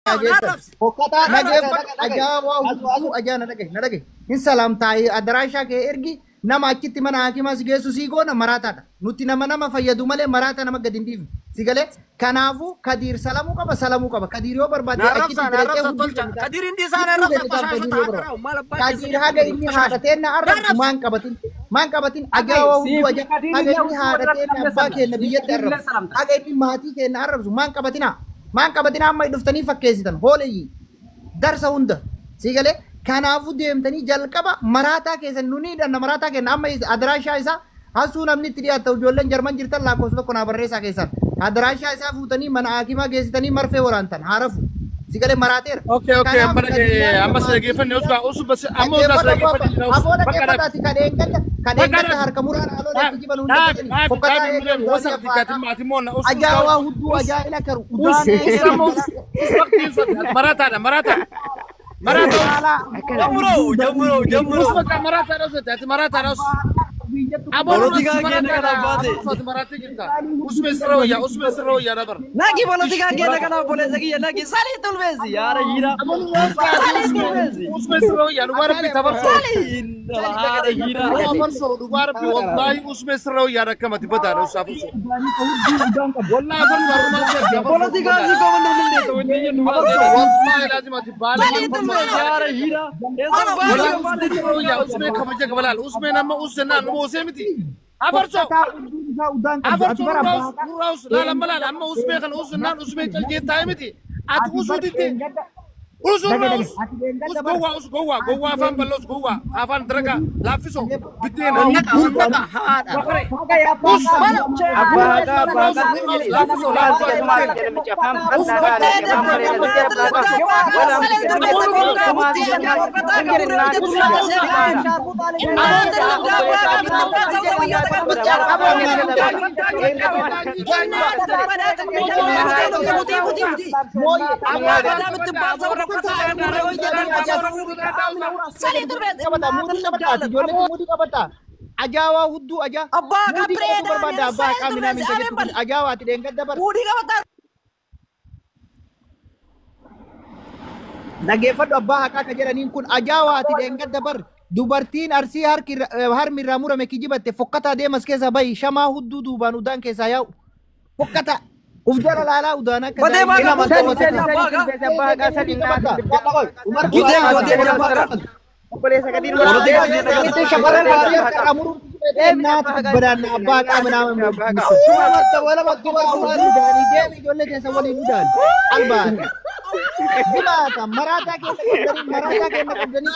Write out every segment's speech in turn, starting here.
Fokkataa dhageeffadhu ajaa'ibaa hudduu ajaa na dhagaye na dhagaye. Hin salaamtaa adaraashaa kee ergi nama achitti mana hakimaa si geessu sii goona maraataadha. Nuti nama nama fayyadu malee maraata nama gadi hin dhiifnu. Si galee kanaafuu Kadiir salamuu qaba salamuu qaba. Kadiir yoo barbaade achitti Naarrabsa tolcha. Kadiir hindi isaa naarrabsa qoshaashota akka maal abbaa Kadiir haga inni haadha teenna arrabsu maan qabatin maan qabatin ajaa'ibaa hudduu ajaa haga inni haadha teenna abbaa keenya biyyatti arrabsu haga inni maatii keenya arrabsu maan qabatinaa. Maan qabatinaa amma dhuftanii fakkeessitan hooleyyii darsa hunda si galee kanaafuu deemtanii jalqaba maraataa keessan nuni dhanna maraataa kenna amma adaraashaa isaa hasuu namni itti dhiyaata ijoolleen jarman jirtan lakkoofsa tokko naa barreessaa keessan adaraashaa isaa fuutanii mana hakimaa geessitanii marfee waraantan haarafu si galee maraateera. Okay, okay, amma amma si dhaggeeffanne usba usba amma usba si dhaggeeffanne jira. Aboo dhaggeeffataati kadheen gadda harka muraan haaloo itti jiban hunda fokkataa eegalu ajaa'ibaa hudduu ajaa'ila karu Marataadha marataa. Marataa. Jamuroo jamuroo jamuroo. Usba marataadha usba ati marataadha usba. Polotikaa keenya kanaaf baate. Usme sirra wayyaa usme sirra wayyaa dabar. Nagi polotikaa keenya kanaaf obboleessa kiyya nagi salii tulbeesi yaara yiira. Usme sirra wayyaa dhugaa rabbi tabarsoo. Salii yaara yiira. Tabarsoo dhugaa rabbi wallaahi usme sirra wayyaa rakkamati bataadha usaaf usu. Wallaahi afarsoo haruma seerti. Polotikaa si kooban dhufne wanti jennu Wallaahi laazimati baala. Salii tulbeesi yaara yiira. Wallaahi usme sirra wayyaa usme kabaja qabalaal usme nama usennaan nama usee miti. Afarsoo. Afarsoo nurraus nurraus laala malaala amma usmee kana usennaan usmee calgee taa'e miti. Ati usuu diddee. Usuu nurraus. Us gowwaa us gowwaa gowwaa afaan bal'aa us gowwaa afaan daragaa laaffisoo biddeena. Hundaqa haadha. Us nurraus nurraus laaffisoo laaffisoo. Ajaa'ibaa hudduu ajaa. Abbaa Muudii qabree qabuu barbaadda abbaa qaaminaa minta jettu ajaa'ibaati dheengadda bara. Muudii qabataa. Dhageeffadhu abbaa haqaa ka jedhaniin kun ajaa'ibaati dheengadda bar dubartiin arsii harki harmi irraa murame kijibatte fokkataa deemas keessa bahi shamaa hudduu duubaan udaan keessaa yaa'u fokkata uf jala laalaa udaan akka Badee daa'imman baaga, nama badee ta'u baaga. ta'u. Shamarran arsii harka irraa muruun naatu badaan abbaa qaama nama deemi ijoollee keessa waliin udaan albaata. Dibaata maraataa keessa qabdanii maraataa keessa qabdanii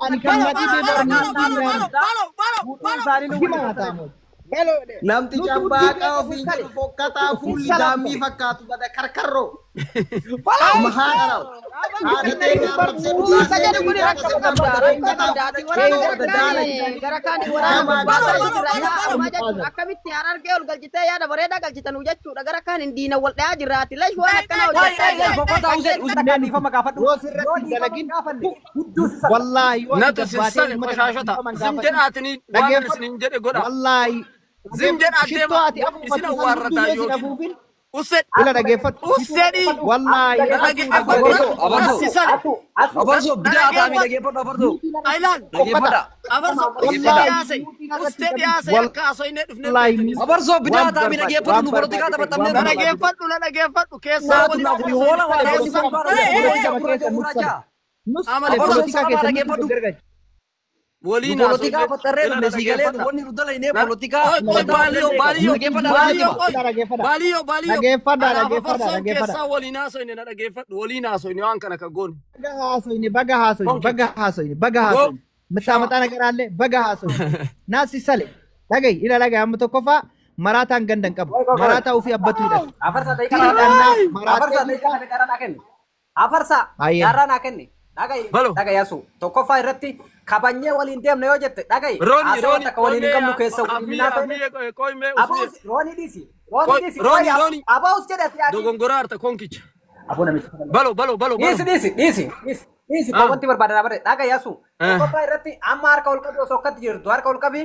ani kan maatii bee barnaa Namtichi abbaa haqaa ofiin jedhu fokkataa fuulli daammii fakkaatu bada karkarroo. Mahaa dharaw. Haadha teenya arrabsee dhugaa seena guddaa Akkamitti harargee ol galchitee yaada bareedaa galchitan jechuudha. Gara kaan hin diina wal dhayaa jirraati. Lash waan akkana yoo sirratti dalagin wallaahi yoo Natu sissale qoshaashota. Zim jedhaatini waan isin jedhe godha. wallaahi Zim jedhaa shittoo deema. ati Isin afuufattu san awwaarrataa hudduu yoo sin yookiin. afuufin Usse. ila dhageeffadhu Ussedhi. wallaahi Sissale. Afarsoo bidaa ataamii dhageeffadhu afarsoo. Aylaan. Dhageeffadha. Afarsoo uste dhiyaase. Uste dhiyaase akka haasofnee dhufnee. wallaahi Afarsoo bidaa ataamii dhageeffadhu nu polotikaa taphatamnee Na dhageeffadhu na dhageeffadhu keessaa Waatu naa kuni hoola waa Amale polotikaa keessa dhaggeeffadhu. Waliin Nu polotikaa fattarree dhufne sii galee wanni nu dalagne polotikaa. Baaliyo baaliyo baaliyo Dhageeffadha. baaliyo baaliyo. Dhageeffadha, dhageeffadha, Afarsoo dhageeffadha. keessaa waliin haasofne na dhageeffadhu waliin haasofne waan kana ka goone. Baga haasoyne baga haasoyne baga haasoyne baga haasoyne ምታመጣ ነገር አለ በጋ haasoyne ናሲ ሰሌ dhagayi ila dhagayi amma tokkoffaa maraataan ganda hin qabu maraataa ofii abbatu hidhata Afarsa Hidhannaa Afarsa maraatee naa kenni. Afarsa Ayyee. jaarraa naa kenni. Dhagayi Balo. dhagayi asu tokkoffaa irratti kabanyee waliin deemna yoo jette dhagayi. Rooni Haasawaa rooni takka waliin hin qabnu keessa waliin naa ta'e. qoyme Abaus rooni dhiisi. Rooni dhiisi. Rooni rooni Abaus jedhe ati yaadi. dogongoraarta konkicha. Aboo namicha. Balo balo balo Dhiisi balo. dhiisi dhiisi dhiisi dhiisi Ah. wanti barbaadan bare dhagayi asu. Ah. Tokkoffaa irratti amma harka ol qabi osoo akkatti jirtu harka ol qabi.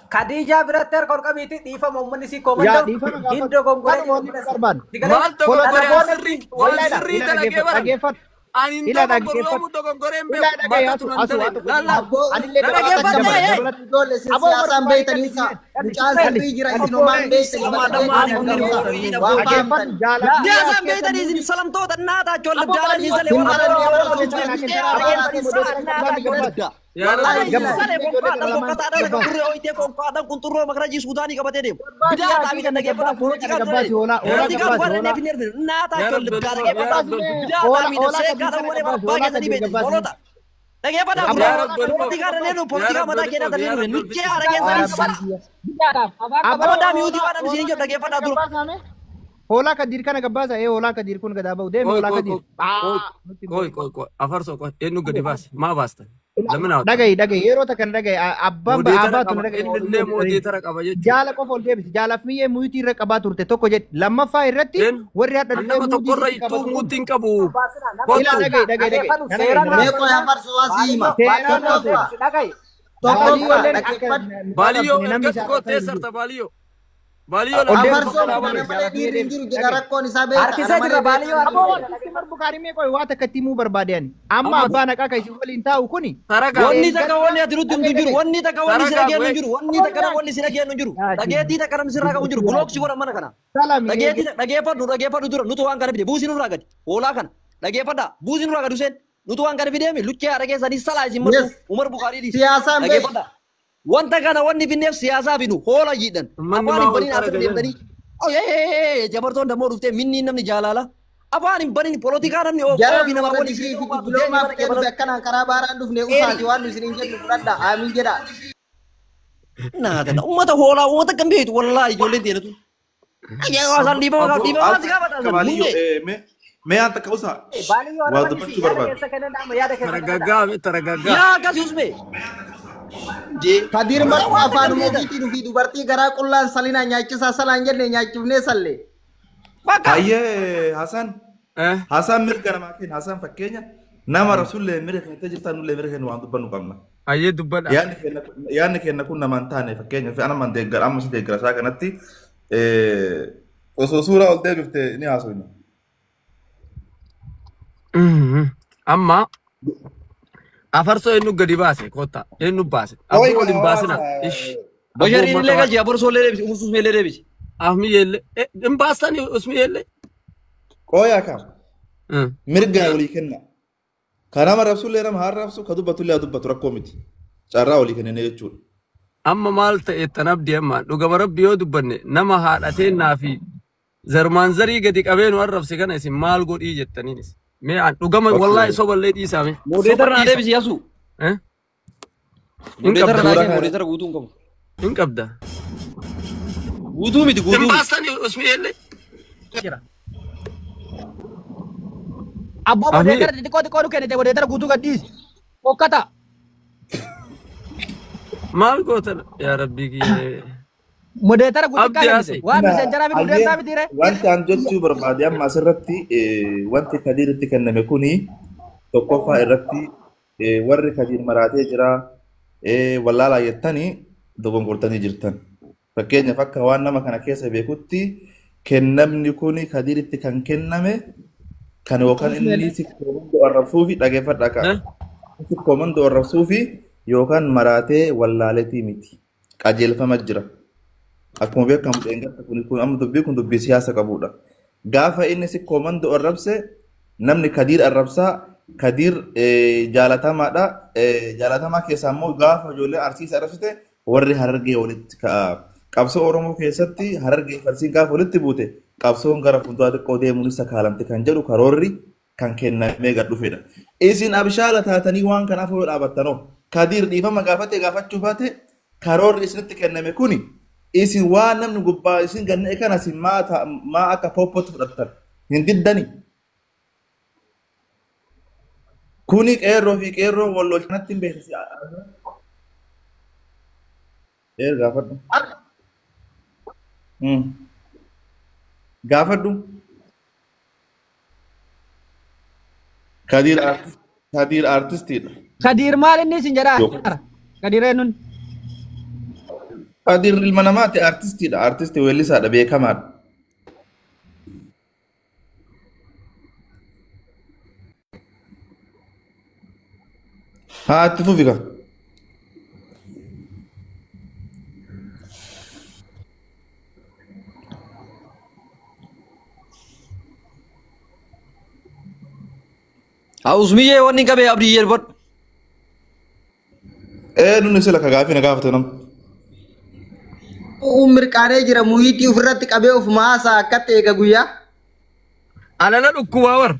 Khadijaa biratti harka ol qabiitii dhiifama uummanni si Yaa koomandoo dhiifama gaafadhu. hindoo gongoree Kanuma wanni nu barbaannu. Maal Polotikaa dogongoree sirrii waan Ila sirrii ila dalagee dhaggeeffadhu baran. dhaggeeffadhu. Ani hin Ila dogongoru dhaggeeffadhu. yoomuu dogongoree hin Ila beeku. dhagaye Mata asu tunan asu waa dalage. tokko Laala. Abboo Anillee Na dabalatti dhaggeeffadhu. dabala Ee. dabalatti. ijoollee isin Aboo Umar siyaasaan Bukaarii beektanii callis isaa mucaan callis sirrii jira isin callis. homaan beektanii Sama bakka dhammaan beektanii hundi isaa horiin waan abboo. Dhaggeeffadhu fahamtan. jaalala Siyaasaan as keessa beektanii isin salamtoota naataa ijoollee Aboo jaalan baaliyyoo salee Hin warra barannee bara warra osoo luccee haadha haadha keessa keessanii naataa naataa Yaa Wallaahi Rabbi. billahi. Salee konkolaataan boqqotaadhaan akka gurree ooyitee konkolaataan qunxurroo makarajii Suudaanii qabatee deemu. Bidaa xaabii kan dhaggeeffatan poolitikaa Gabbaasi hoolaa hoolaa poolitikaa gabbaasi dhugaa hoolaa. dhannee finneerfine naataa Yaa ijoollee Rabbi. bidaa Yaa dhaggeeffatan. Rabbi. Bidaa Hoolaa xaabii hoolaa seekaa gabbiisa dhawwanee gabbaasi abbaa hoolaa keessanii gabbiisa beekti gabbaasi. hoolota. Dhaggeeffataa Aboo gurraa Yaa Rabbi. poolitikaa dhannee nu Yaa poolitikaa mataa Rabbi. keenyaa Yaa dhannee Rabbi. nuccee haadha keessanii sala. Aboo Abadaa miyuutii hoolaa waan ani isiniin hoolaa jedhu dhaggeeffadhaa kana dura. gabbaasame. Hoolaa kadiir kana gabbaasa ee hoolaa kadiir kun gadaa ba'u deemi Qoy hoolaa qoy kadiir. qoy qoy qoy qoy afarsoo qoy eenyu gadi baase maa baastan lamina hawta Dhagayi dhagayi yeroo takka dhagayi abbaan moodeetara abbaatu qaba dhagayi innillee moodeetara qaba jechuudha. jaala qofa ol deebisi jaalaaf miyyee muyutii irra qabaa turte tokko jedhi lammaffaa irratti Een warri hadha an dhufee nama muudii tokkorra sitti ittuu qabatu kun muutiin qabu ila kottu dhagayi dhagayi dhagayi Dhaggeeffadhu na dhagayi seeraan na Mee dhagayi qoy afarsoo asii hima. seeraan Tokkoffaa haasa'e dhagayi. tokkoffaa baaliyoolleen akka dhaggeeffadhu. nu baaliyyoo arrabsine namni ergatti isaa koo arrabsaa hin jiru. teessarta baaliyyoo baaliyyoo Ol lama deebisi Afarsoon hoolaa kun ana deebisi malee jaalaaf miyyee dhiirri hin deebisi jiru jedha dhagayi. rakkoon isaa beekta. Ana Harkisee malee jira baaliyyoo beektan Aboo harkisee wanti jira. isin barbukaarii mee qoy waa takka itti himuu barbaade ani amma amma abbaan haqaa kan isin waliin taa'u kuni taragaa Wanni takka eeggadda wanni ati nutti himtu dhagayi hin jiru. dhagayi. Wanni takka wanni si taragaa dhageenyu wee hin jiru. Wanni takka wanni si dhageenyu hin jiru. Dhageettii takka namni sirraa qabu hin jiru. Bulooksi godhan mana kana. Salami Dhageettii dhageeffadhu dhageeffadhu dura nutu waan kana fide buusii nurraa gadi. Hoolaa kana dhageeffadhaa buusii nurraa gadi Huseen. Nutu waan kana fideemi luccee haadha keessanii salaa isin martu Yes. Umar Bukaarii dhiisi. Siyaasaan beekta. Dhageeffadhaa. Wanta kana wanni finneef siyaasaa finu hoola jiidhan. Manni Afaan maa hin ol baniin asirra taraga deemtanii. Oyee jabartoon dammoo dhuftee minni namni jaalala. Afaan hin baniin polotikaa namni oofi Jaran namaa warra waliin digirii fi baatu dippiloomaa deemi mana fixee dhufe keessa. akkanaan karaa baaraan dhufne Eeri. usaati waan nu isiniin jennu fudhadha. Amiin jedha. Naatana uummata hoolaa uummata kan beektu wallaahi ijoolleen teenatu. Ayyee dhiifama Abbo dhiifama si gaafata san Kabaaliyyoo muumee. mee mee aan takka usaa Baaliyyoo waa nama dubbachuu yaada barbaada. keessa kennan amma yaada keessa kennan. taragaggaa mee taragaggaa Yaa akkasii usmee. Jee. Kadiir marqu Waan takka afaanuma beektan. ofiitiin ofii dubartii garaa qullaan salinaa nyaachisaa salaan jenne nyaachifnee salle. Bakka. Hayyee Hasaan eh Hasaan mirga namaa kenna Hasaan fakkeenya nama rasullee mirga kennitee jirtan nullee mirga kennu waan dubbannu qabna. ayyee dubbadha Yaadni keenya kun namaan taane fakkeenyaaf ana man deeggara amma si deeggara isaa kanatti osoo suuraa ol deebifte ni haasofna. Amma afarsoo eenyu gadi baase kotta eenyu baase Qoy abboo waliin baasina hawaasa ish abboo Bashariin uummata illee waa galchi aborsoollee deebisi uumsuus illee deebisi. ahmi yeelle hin baastani usmi yeelle qoy akkam mirga walii kenna. Ka nama rabsullee nama haa rabsu ka dubbatullee haa dubbatu rakkoo miti. Carraa walii kennine jechuudha. Amma maal ta'e tan abdii amma dhugama rabbi yoo dubbanne nama haadhateennaa fi zarmaan zarii gadi qabee nu arrabse kana isin maal godhii jettaniinis mee an dhugama wallaahi soballee dhiisaa mee soba Moodeetara naa dhiisa deebisi yasu. eh hin Moodeetara qabda naa Suuraa kenni kana moodeetara guutuu hin qabu. hin qabda Guutuu miti hin guutuu miti. baastani usmi yeelle Abboo ahmi bodeetara xixiqqoo xiqqoo nu kennite bodeetara guutuu gadhiisi. Bokkata. maal gootan yaa rabbii kiyyee Modeetara guutuu abdii kennite. haase Waan Na miseenjaraa fi hayyee mudeettaa miti ree. wanti an jechuu barbaade amma asirratti wanti Kadiiritti kenname kuni tokkoffaa irratti warri Kadiir maraatee jira wallaalaa jettanii dogongortanii jirtan. Fakkeenyaaf akka waan nama kana keessa beekutti kennamni kuni Kadiiritti kan kenname kan yookaan inni sikkoomandoo arrabsuu fi dhageeffadha akka eh sikkoomandoo arrabsuu fi yookaan maraatee wallaaleetii miti. Qajeelfama jira. Akkuma beekamu dheengadda kun amma dubbii kun dubbii siyaasa qabudha. Gaafa inni sikkoomandoo arrabse namni Kadiir arrabsaa Kadiir jaalatamaadha. Jaalatamaa keessaa immoo gaafa ijoollee Arsiisa arrabsite warri Harargee walitti ka'a. Qabsoo Oromoo keessatti Harargee fi Arsiin gaafa walitti buute qabsoon gara fuulduraa xiqqoo deemuun isa kaalamte kan jedhu karoorri kan kennamee gad dhufedha. Isin abshaala taatanii waan kanaaf yoo dhaabattanoo Kadiir dhiifama gaafate gaafachuu baate karoorri isinitti kenname kuni isin waan namni gubbaa isin ganna'e kana isin maa akka poppootti fudhattan hin diddani. Kuni qeerroo fi qeerroo wal lolchanatti hin beeksisi. Eer gaafadhu. Gaafadhu. Kadiir artist Kadiir artistiidha. Kadiir maal inni isin jedhaa? Yookaan Kadiir eenyuun? Kadir ilma namaati artistiidha. Artistii weellisaadha beekamaadha. Haa itti fufi ka. Haa usmiyyee wanni hin qabee abdii yerbadhu. Nuni sila ka gaafii na gaafate nam. Mirqaanee jira muyiitii ofirratti qabee of maasaa akkatti eega guyyaa. Ana na dhukkubaa war.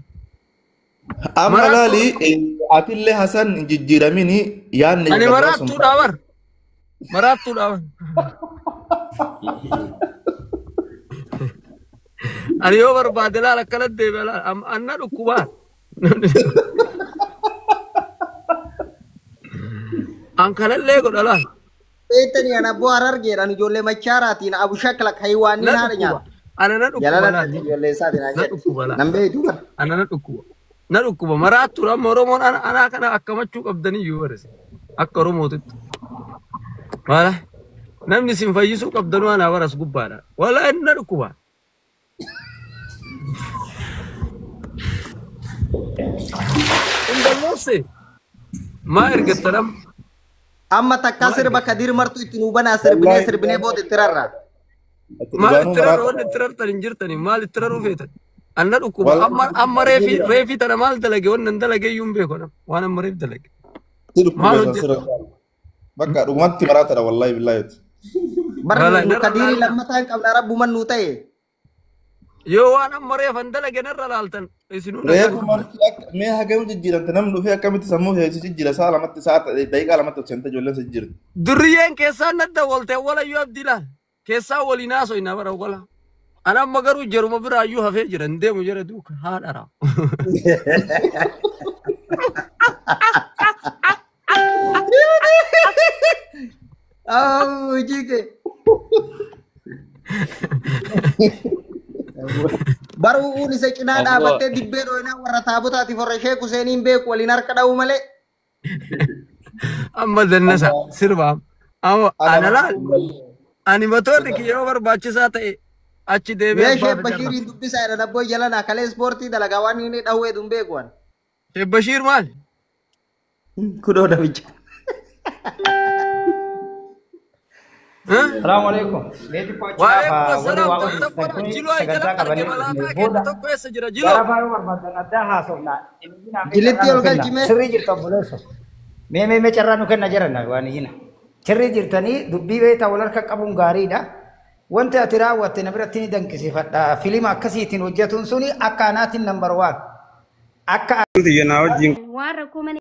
Amma laali atillee Hasan hin jijjiiramini yaadni Ani maraattuudha war. Maraattuudha war. Ani yoo barbaade laal akkana deebi'a laal anna dhukkubaa. An kanallee godha laal. Beektanii ana abboo harargeedhaan ijoollee machaaraatiin abu shakla kayiwaanii haadha nyaata. Ana na dhukkuba laal. Ijoollee isaatiin Na dhukkuba laal. Nan beektu bara. Ana na dhukkuba. Na dhukkuba maraattuudha amma Oromoon anaa kana akkamachuu qabdanii iyyuu barese. Akka Oromootitti. Maala namni isin fayyisuu qabdanuu anaa baras gubbaadha. Walaa na dhukkuba. Indalloose maa ergattanam. Amma takkaa sirba Kadir martu itti nuu banaa sirbinee sirbinee booda itti rarraa. Maal itti rarra wanni itti rartan hin jirtani maal itti raruu feetan. Anna dhukkuba amma reefi tana maal dalage wanni hin dalage iyyuu hin beeku waan amma reef dalage. Maal hojjeta? Bakka dhugumatti maraatadha wallaahi billaahi. Barri nu Kadirii lammataa hin qabna rabbuman nuu ta'e. Yoo waan amma reefan dalage narra laaltan isinuu Reefu marti akka mee hagam jijjiiramte namni dhufee akkamitti sammuu si jijjiira sa'a lamatti sa'a daqiiqaa lamatti seente ijoolleen si jijjiirti. Durriyyeen keessaan nadda walte walayyuu abdii laal keessaa waliin haasoo bara wala. Ana amma garuu jaruma biraayyuu hafee jira hin deemu jara duuka haadha. Aww jike. Baruu isa cinaa dhaabattee dibbee dhooynaa warra taabotaatiif warra sheek Huseeniin beeku waliin harka dha'uu malee. Amma dannasa sirbaam. Amma ana laal ani matoorri kiyya yoo barbaachisaa ta'e achi deebi'ee Mee Sheek Bashiiriin dubbisaa jedhan abboo jalanaa kalee ispoortii dalagaa waan inni dhawwee dun beeku waan. Sheek Bashiir maali? Kudoo namicha. Salaamu alaikum. Waalaikum salaam. Jiloo ay jala arge malaataa keessa tokko eessa jira jiloo? Jilitti ol galchime. Sirrii jirtu obboleessa. Mee mee mee carraa nu kenna jiran waan iyyina. Sirrii jirtanii dubbii beektaa wal harka qabuun gaariidha. Wanti ati raawwatte na biratti ni danqisiifadha. Filima akkasiitiin hojjetuun suni akka anaatiin number one. Akka Waan rakkoo mana